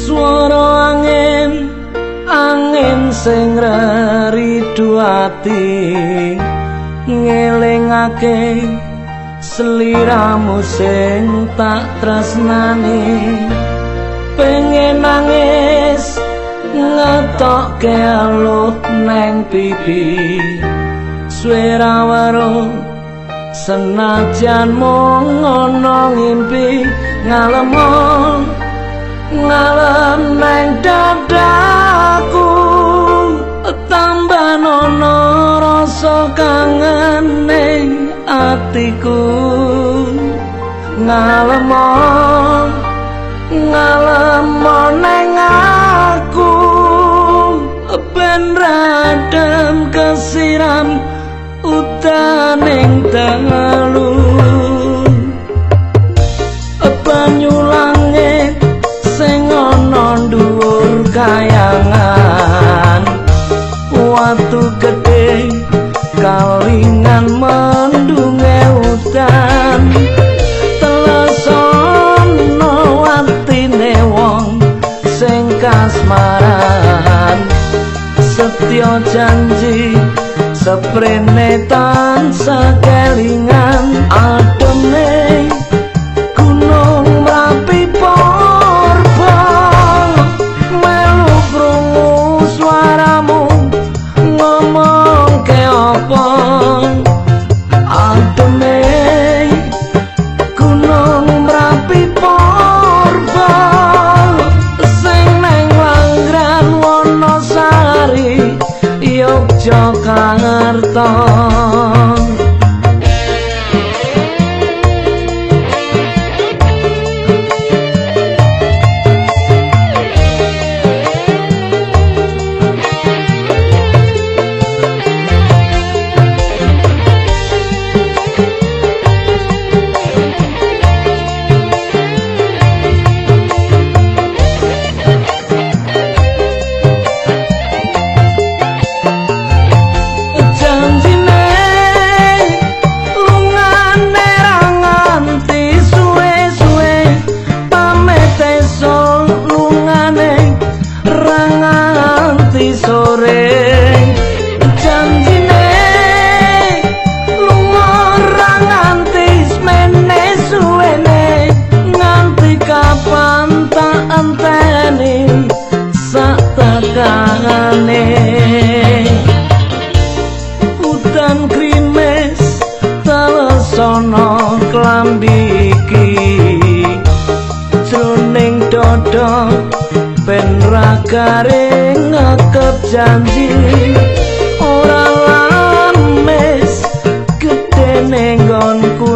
Swara angin, angin sing reridu ati, ngelingake seliramu sing tak tresnani. Pengen nangis ngetokke aluh neng pipi, suwe ra weruh senajan mung ana ngimpi. Ngalemo ngalem neng dadaku, tambah nono rasa kangen ning atiku. Ngalemo ngalemo neng aku, ben radem kesiram utaning dalu. Banyu langit sing ana dhuwur kayangan, watu gedhe kalingan mendunge udan. Telesono atine wong sing kasmaran, setya janji seprene tansah kelingan. Ademe gunung Merapi purba, melu krungu suaramu ngomong ke apa. Ademe gunung Merapi purba, sing neng Langran Wonosari Yogyakarta. Udan krimes telesono klambi iki, jroning dada ben ra garing ngekep janji. Ora lames gedene nggonku.